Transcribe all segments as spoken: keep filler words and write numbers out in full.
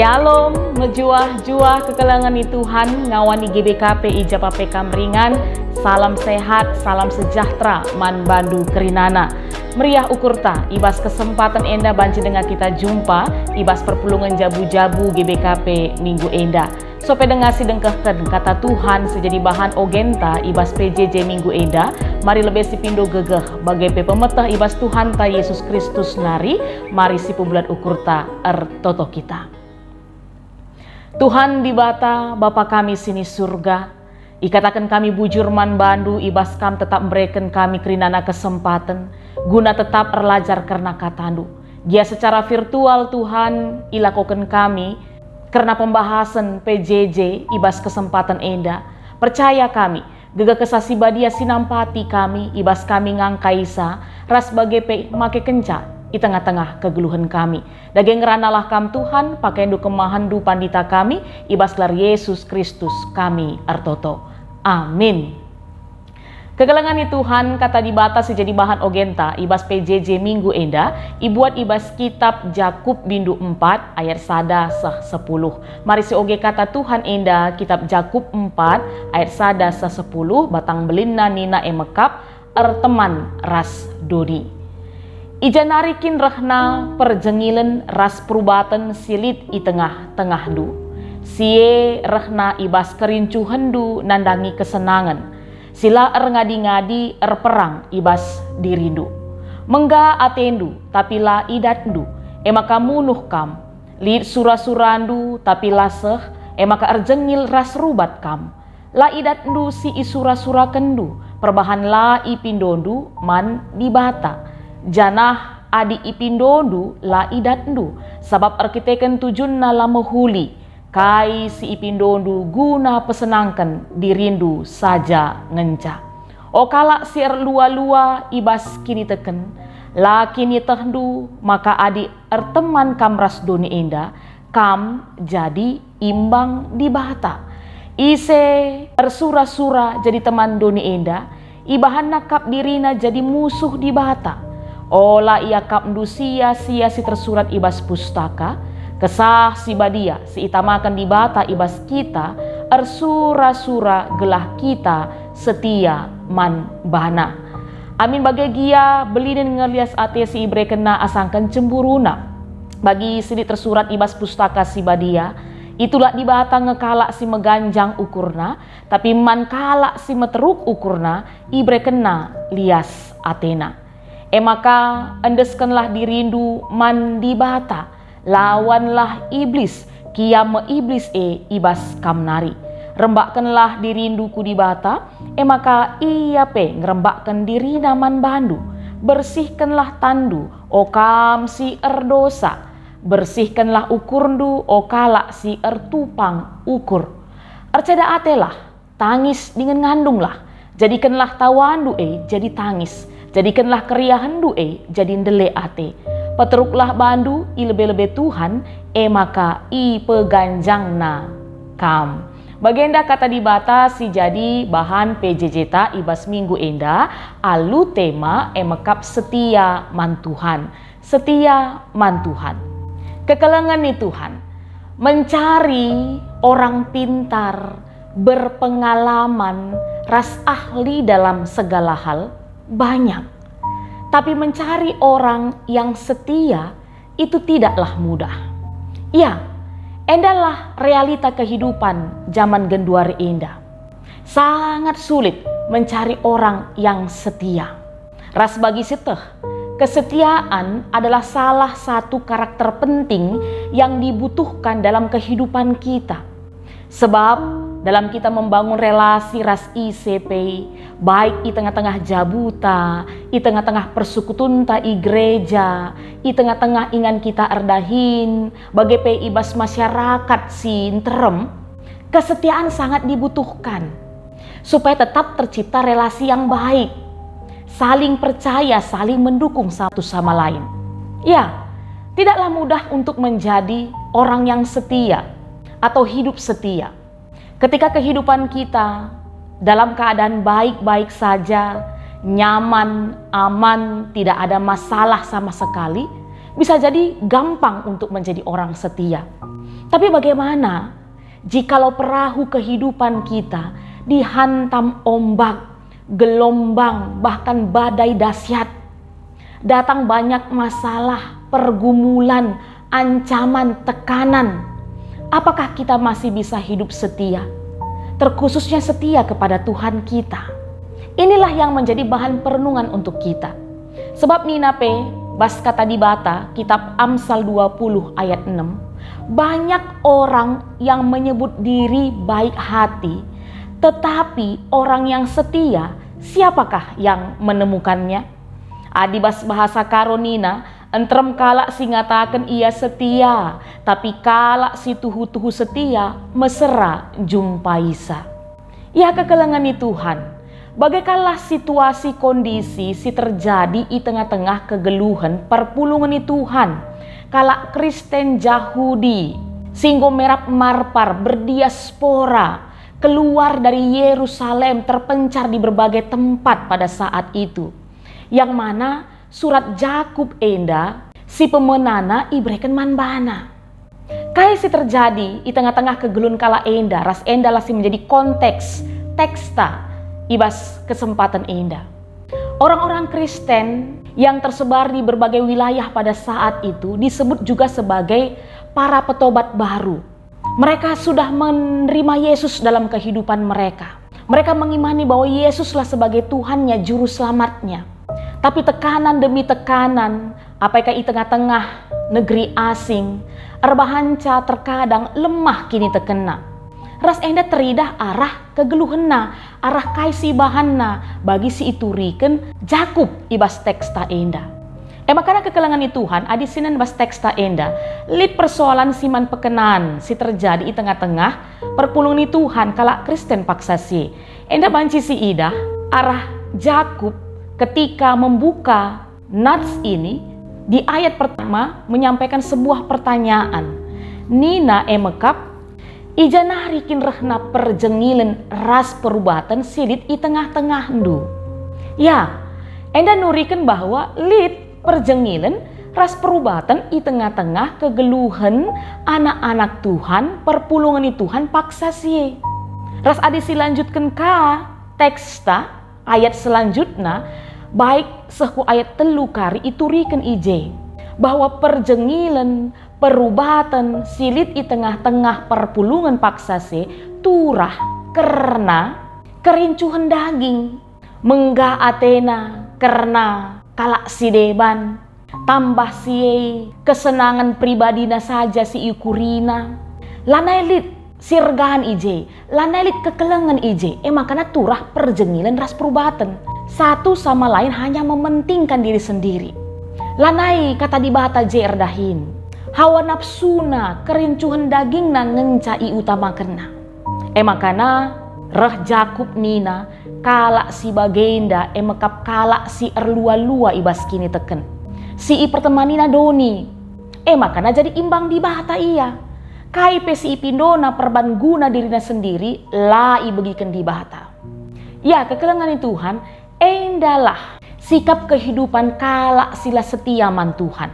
Shalom, mejuah-juah kekelengen ni Tuhan, ngawani G B K P i ja pe kam ringan. Salam sehat, salam sejahtera man bandu kerinana. Meriah ukurta, i bas kesempaten enda banci denga kita jumpa i bas perpulungen jabu-jabu G B K P minggu enda. Sope denga si dengkehken kata Tuhan si jadi bahan ogenta i bas P J J minggu enda, mari lebe sipindo gegeh, bage pe pemeteh i bas Tuhanta Yesus Kristus nari, mari sipebulat ukurta ertoto kita. Tuhan Dibata, Bapa kami si ni Surga, ikataken kami bujur man bandu i bas Kam tetap mbereken kami kerinana kesempaten, guna tetap erlajar kerna katandu. Gia secara virtual, Tuhan, ilakoken kami kerna pembahasen P J J i bas kesempaten enda. Percaya kami, gegeh Kesah Si Badia si nampati kami i bas kami ngangkaisa, ras bage pe makekenca i tengah-tengah kegeluhen kami. Dage ngeranalah Kam, Tuhan, pakaiNdu kemahenNdu pandita kami, i bas gelar Yesus Kristus kami ertoto. Amin. Kekelengen ni Tuhan, kata Dibata si jadi bahan ogenta i bas P J J minggu enda, ibuat i bas kitab Jakup bindu empat ayat sada seh sepuluh. Mari sioge kata Tuhan enda, kitab Jakup empat ayat sada seh sepuluh, batang belinna nina e mekap, erteman ras doni. I ja nari kin rehna perjengilen ras perubaten si lit i tengah-tengahndu. Si e rehna i bas kerincuhenndu nandangi kesenangen, si la erngadi-ngadi erperang i bas dirindu. Mengga atendu, tapi la idatndu, e maka munuh kam. Lit sura-surandu, tapi la seh, e maka erjengil ras rubat kam. La idatndu si isura-surakenndu, perbahan la ipindondu man Dibata. Janah adi ipindondu, la idatndu, sabap erkiteken tujunna la mehuli, kai si ipindondu guna pesenangken dirindu saja ngenca. O kalak si erlua-lua i bas kiniteken, la kin ietehndu maka adi erteman kam ras doni enda, kam jadi imbang Dibata. Ise ersura-sura jadi teman doni enda, ibahanna kap dirina jadi musuh Dibata. Ola iakapndu sia-sia si tersurat i bas Pustaka Kesah Si Badia si itamaken Dibata i bas kita ersura-sura gelah kita setia man baNa. Amin bage gia belinen nge lias ate si iberekenNa asangken cemburuna. Bagi si lit tersurat i bas Pustaka Si Badia, itulak Dibata nge kalak si meganjang ukurna, tapi man kalak si meteruk ukurna iberekenNa lias ateNa. E maka, endeskenlah dirindu man Dibata, lawanlah Iblis, kiam me Iblis e i bas kam nari. Rembakkenlah dirindu ku Dibata, e maka Ia pe ngerembakken diriNa man bandu. Bersihkenlah tanndu, o kam si erdosa. Bersihkenlah ukurndu, o kalak si ertupang ukur. Erceda atelah, tangis dingen ngandunglah. Jadikenlah tawandu e jadi tangis, jadikenlah keriahenndu e jadi ndele ate. Peteruklah bandu i lebe-lebe Tuhan, e maka ipeganjangNa kam. Bagenda kata Dibata si jadi bahan P J J ta i bas minggu enda, alu tema e mekap setia man Tuhan. Setia man Tuhan. Kekelengen ni Tuhan, mencari orang pintar, berpengalaman, ras ahli dalam segala hal, banyak. Tapi mencari orang yang setia itu tidaklah mudah. Ya, endalah realita kehidupan zaman genduari enda. Sangat sulit mencari orang yang setia. Ras bagi sieteh, kesetiaan adalah salah satu karakter penting yang dibutuhkan dalam kehidupan kita. Sebab, dalam kita membangun relasi ras ise pe, baik i tengah-tengah jabuta, i tengah-tengah persukutunta i gereja, i tengah-tengah ingan kita erdahin, bage pe i bas masyarakat si nterem, kesetiaan sangat dibutuhkan supaya tetap tercipta relasi yang baik, saling percaya, saling mendukung satu sama lain. Ya, tidaklah mudah untuk menjadi orang yang setia atau hidup setia. Ketika kehidupan kita dalam keadaan baik-baik saja, nyaman, aman, tidak ada masalah sama sekali, Bisa jadi gampang untuk menjadi orang setia. Tapi bagaimana jikalau perahu kehidupan kita dihantam ombak, gelombang, bahkan badai dahsyat? Datang banyak masalah, pergumulan, ancaman, tekanan. Apakah kita masih bisa hidup setia? Terkhususnya setia kepada Tuhan kita. Inilah yang menjadi bahan perenungan untuk kita. Sebab nina pe bas Kata Dibata, kitab Amsal dua puluh ayat enam, banyak orang yang menyebut diri baik hati, tetapi orang yang setia, siapakah yang menemukannya? Adi bas bahasa Karo nina, nterem kalak si ngataken ia setia, tapi kalak si tuhu-tuhu setia mesera jumpaisa. Ya, kekelengen ni Tuhan, bagaikanlah situasi kondisi si terjadi i tengah-tengah kegeluhen perpulungen ni Tuhan, kalak Kristen Jahudi si enggo merap marpar, berdiaspora, keluar dari Yerusalem, terpencar di berbagai tempat pada saat itu, yang mana surat Jakub enda si pemenana ibereken man bana. Kai si terjadi i tengah-tengah kegeluhen kalak enda, ras endalah si menjadi konteks teksta i bas kesempaten enda. Orang-orang Kristen yang tersebar di berbagai wilayah pada saat itu disebut juga sebagai para petobat baru. Mereka sudah menerima Yesus dalam kehidupan mereka. Mereka mengimani bahwa Yesuslah sebagai Tuhannya, Juru Selamatnya. Tapi tekanan demi tekanan, apabila i tengah-tengah negeri asing, erbahanca terkadang lemah kinitekenna. Ras enda teridah arah kegeluhenna, arah kai si ibahanna bagi si ituriken Jakub i bas teksta enda. E maka kekelengen ni Tuhan, adi sinen bas teksta enda, lit persoalan si man pekenan si terjadi i tengah-tengah perpulungen ni Tuhan kalak Kristen paksa si. Enda banci si idah arah Jakub ketika membuka nats ini di ayat pertama menyampaikan sebuah pertanyaan. Nina e mekap, "I ja nari kin rehna perjengilen ras perubaten si lit i tengah-tengahndu?" Ya, enda nuriken bahwa lit perjengilen ras perubaten i tengah-tengah kegeluhen anak-anak Tuhan, perpulungen ni Tuhan paksa si e. Ras adi silanjutken ka teksta, ayat selanjutna, baik seh ku ayat telu kari ituriken i je, bahwa perjengilen, perubaten si lit i tengah-tengah perpulungen paksa si e turah kerna kerincuhen daging, menggah atena kerna kalak si deban, tambah si e kesenangen pribadina saja si iukurina. Lanai lit si ergan i je, lanai lit kekelengen i je, e maka turah perjengilen ras perubaten. Satu sama lain hanya mementingkan diri sendiri. Lanai Kata Dibata je erdahin. Hawa nafsuna, kerincuhen dagingna ngenca iutamakenna. E maka reh Jakub nina, kalak si bagenda e mekap kalak si erlua-lua i bas kiniteken, si ipertemanina doni. E maka jadi imbang Dibata ia. Kai pe si ipindona perban guna dirina sendiri la ibegiken Dibata. Ya, kekelengen ni Tuhan, endalah sikap kehidupan kalak si la setia man Tuhan.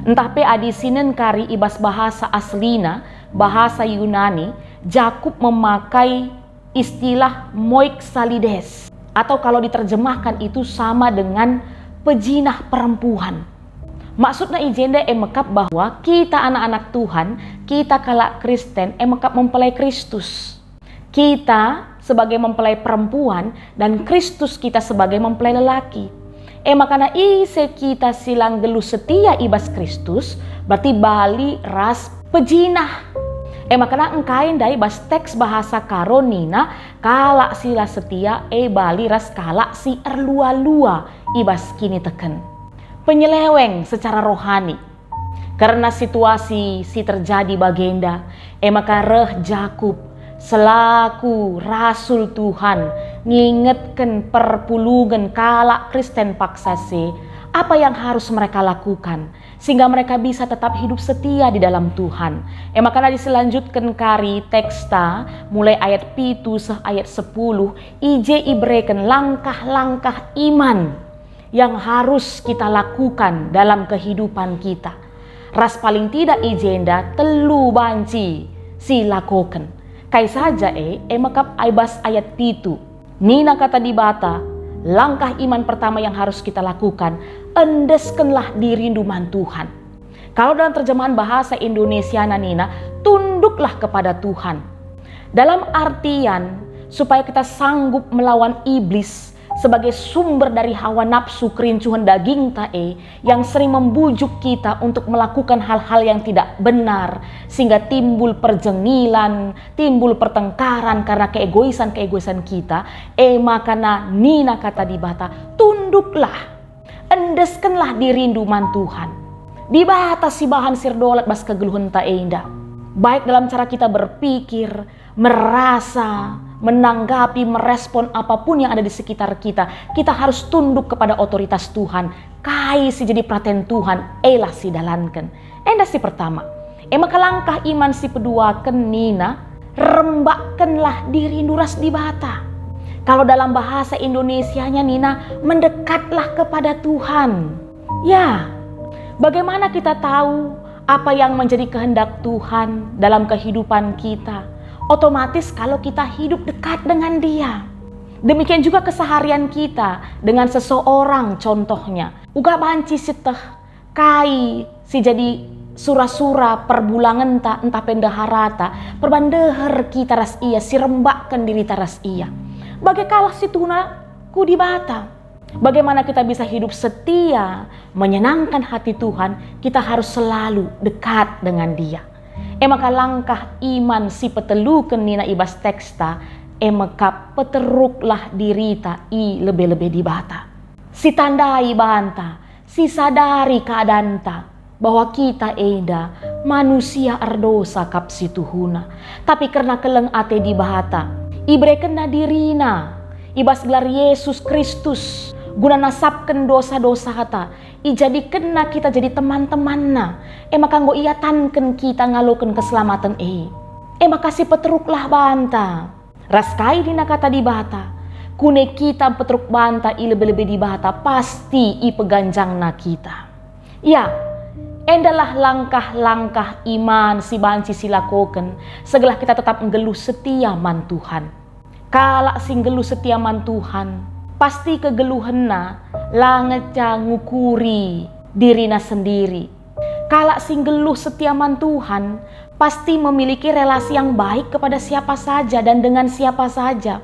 Ntah pe adi sinen kari i bas bahasa aslina, bahasa Yunani, Jakub memakai istilah moiksalides, atau kalau diterjemahkan itu sama dengan pejinah perempuan. Maksudna i jenda e mekap bahwa kita anak-anak Tuhan, kita kalak Kristen e mekap mempelai Kristus. Kita sebagai mempelai perempuan dan Kristus kita sebagai mempelai lelaki. E maka ise kita si la nggeluh setia i bas Kristus, berarti bali ras pejinah. E maka engkai ndai bas teks bahasa Karo nina, kalak si la setia e bali ras kalak si erlua-lua i bas kiniteken. Penyeleweng secara rohani. Kerna situasi si terjadi bagenda, e maka reh Jakub selaku rasul Tuhan ngingetken perpulungen kalak Kristen paksa si, apa yang harus mereka lakukan sehingga mereka bisa tetap hidup setia di dalam Tuhan. E maka adi selanjutken kari teksta, mulai ayat pitu seh ayat sepuluh, i je ibereken langkah-langkah iman yang harus kita lakukan dalam kehidupan kita. Ras paling tidak i jenda telu banci silakoken. Kai saja e, e mekap i bas ayat pitu. Nina Kata Dibata, langkah iman pertama yang harus kita lakukan, endeskenlah dirindu man Tuhan. Kalau dalam terjemahan bahasa Indonesiana nina, tunduklah kepada Tuhan. Dalam artian, supaya kita sanggup melawan iblis sebagai sumber dari hawa nafsu kerincuhen dagingta e yang sering membujuk kita untuk melakukan hal-hal yang tidak benar, sehingga timbul perjengilan, timbul pertengkaran karena keegoisan-keegoisan kita, e maka nina Kata Dibata, tunduklah. Endeskenlah dirindu man Tuhan. Dibata si bahan si erdolat bas kegeluhenta enda. Baik dalam cara kita berpikir, merasa, menanggapi, merespon apapun yang ada di sekitar kita, kita harus tunduk kepada otoritas Tuhan. Kai si jadi peraten Tuhan, elah sidalanken. Enda si pertama. E maka langkah iman si peduaken nina, rembakkenlah dirindu ras Dibata. Kalau dalam bahasa Indonesianya nina, mendekatlah kepada Tuhan. Ya, bagaimana kita tahu apa yang menjadi kehendak Tuhan dalam kehidupan kita? Otomatis kalau kita hidup dekat dengan Dia. Demikian juga keseharian kita dengan seseorang, contohnya. Uga banci sieteh kai si jadi sura-sura perbulangenta ntah pe ndeharata, perban ndeher kita ras ia, si rembakken dirita ras ia. Bage kal situhuna ku Dibata. Bagaimana kita bisa hidup setia, menyenangkan hati Tuhan? Kita harus selalu dekat dengan Dia. E maka langkah iman si peteluken nina i bas teksta, e mekap peteruklah dirita i lebe-lebe Dibata. Sitandai banta, sisadari keadanta, bahwa kita enda manusia erdosa kap situhuna. Tapi kerna keleng ate Dibata, iberekenNa diriNa i bas gelar Yesus Kristus guna nasapken dosa-dosata, ijadikenNa kita jadi teman-temanNa, e maka enggo iatanken kita ngaloken keselamaten e. E maka sipeteruklah banta. Ras kai nina Kata Dibata, kune kita mpeteruk banta i lebe-lebe Dibata, pasti ipeganjangNa kita. Ya, endalah langkah-langkah iman si banci silakoken segelah kita tetap nggeluh setia man Tuhan. Kalak si nggeluh setia man Tuhan, pasti kegeluhenna la ngenca ngukuri dirina sendiri. Kalak si nggeluh setia man Tuhan pasti memiliki relasi yang baik kepada siapa saja dan dengan siapa saja.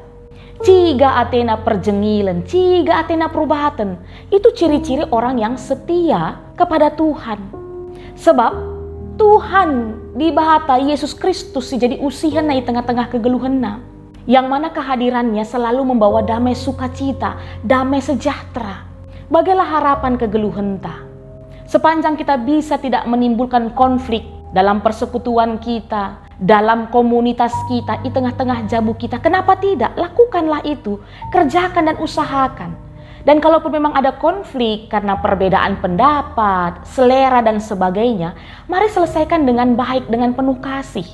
Ciga atena perjengilen, ciga atena perubaten, itu ciri-ciri orang yang setia kepada Tuhan. Sebab Tuhan Dibata, Yesus Kristus si jadi usihenna i tengah-tengah kegeluhenna, yang mana kehadiranNa selalu membawa damai sukacita, damai sejahtera. Bagelah harapan kegeluhenta. Sepanjang kita bisa tidak menimbulkan konflik dalam persekutuan kita, dalam komunitas kita, i tengah-tengah jabu kita, kenapa tidak? Lakukanlah itu, kerjakan dan usahakan. Dan kalaupun memang ada konflik karena perbedaan pendapat, selera, dan sebagainya, mari selesaikan dengan baik, dengan penuh kasih.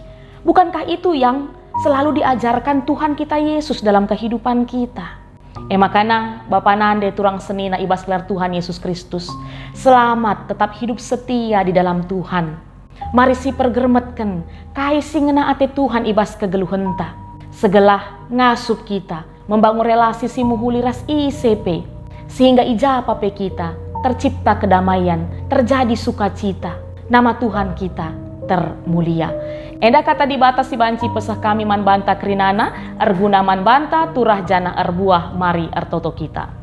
Bukankah itu yang selalu diajarkan Tuhan kita Yesus dalam kehidupan kita? E maka, Bapa nande turang senina i bas gelar Tuhan Yesus Kristus, selamat, tetap hidup setia di dalam Tuhan. Mari sipergermetken kai si ngena ate Tuhan i bas kegeluhenta, segelah ngasup kita membangun relasi si mehuli ras ise pe, sehingga i ja pe kita tercipta kedamaian, terjadi sukacita. Nama Tuhan kita termulia. Enda Kata Dibata si banci peseh kami man banta kerinana, erguna man banta, turah janah erbuah mari ertoto kita.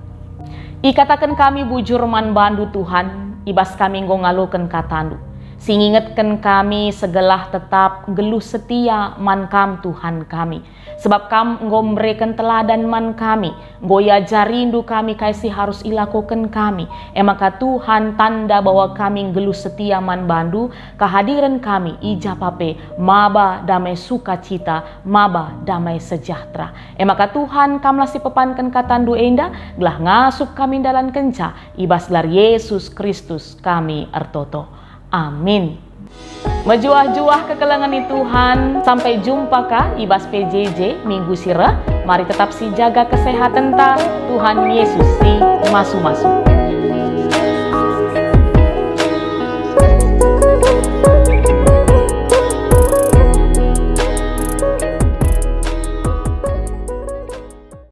Ikataken kami bujur man bandu, Tuhan, i bas kami enggo ngaloken kataNdu, si ngingetken kami segelah tetap nggeluh setia man Kam, Tuhan kami. Sebab Kam enggo mereken teladan man kami, enggo iajarindu kami kai si harus ilakoken kami. E maka Tuhan, tanda bahwa kami nggeluh setia man bandu, kehadiren kami i ja pe maba damai sukacita, maba damai sejahtera. E maka Tuhan, Kamlah si pepanken kataNdu enda, gelah ngasup kami ndalankenca. I bas gelar Yesus Kristus kami ertoto. Amin. Mejuah-juah kekelengen i Tuhan. Sampai jumpa ka i bas P J J minggu si reh. Mari tetap sijaga kesehatenta. Tuhan Yesus si masu-masu.